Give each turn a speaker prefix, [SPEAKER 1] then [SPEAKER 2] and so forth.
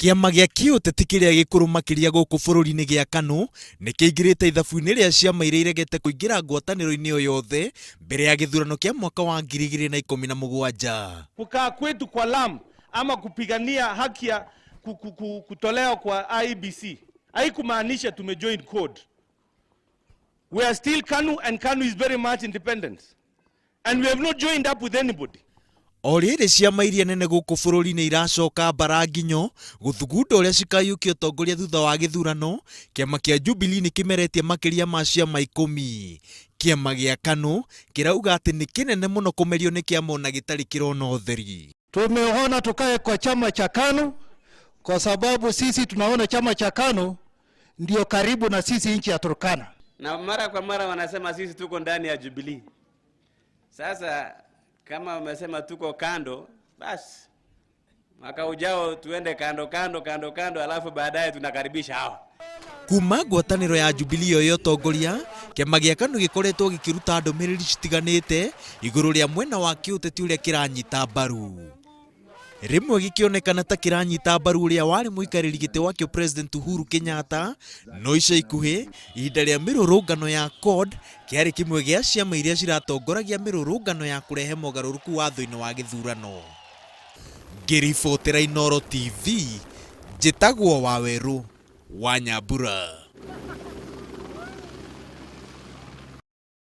[SPEAKER 1] Kĩama gĩa kĩũteti kĩrĩa gĩkũrũ makĩria gũkũ bũrũri-inĩ gĩa KANU nĩ kĩingĩrĩte ithabu-inĩ rĩa ciama iria iregete kũingĩra ngwatanĩro-inĩ o yothe mbere ya gĩthurano kĩa mwaka wa 2017.
[SPEAKER 2] Kukaa kwetu kwa Lamu ama kupigania haki ya kutolewa kwa IEBC haikumaanisha tumejoin CORD. We are still KANU and KANU is very much independent. And we have not joined up with anybody.
[SPEAKER 1] O rĩrĩ ciama iria nene gũkũ bũrũri-inĩ iracoka mbara nginyo gũthugunda ũrĩa cikayũkia ũtongoria thutha wa gĩthurano, kĩama kĩa Jubilee nĩ kĩmeretie makĩria ma ciama ikũmi. Kĩama gĩa KANU kĩrauga atĩ nĩ kĩnene mũno kũmerio nĩ kĩama ona gĩtarĩ kĩrona ũtheri.
[SPEAKER 3] Tumeona tukae kwa chama cha KANU kwa sababu sisi tunaona chama cha KANU ndio karibu na sisi nchi ya Turkana.
[SPEAKER 4] Na mara kwa mara wanasema sisi tuko ndani ya Jubilee. Sasa kama wamesema tuko kando, basi mwaka ujao tuende kando kando kando kando, alafu baadaye tunakaribisha hawa.
[SPEAKER 1] Kuma ngwatanĩro ya Jubilee yoye ũtongoria, kĩama gĩa KANU gĩkoretwo gĩkĩruta ndũmĩrĩri citiganĩte igũrũ rĩa mwena wa kĩũteti ũrĩa kĩranyita mbaru. Rĩmwe gĩkĩonekana ta kĩranyita mbaru ũrĩa warĩ mũikarĩri gĩtĩ wakĩo President Uhuru Kenyatta, no ica ikuhĩ ihinda rĩa mĩrũrũngano ya CORD kĩarĩ kĩmwe gĩa ciama iria ciratongoragia mĩrũrũngano ya kũrehe mogarũrũku watho-inĩ wa gĩthurano. Ngĩribotera Inooro TV, njĩtagwo Wawerũ wa Nyambura.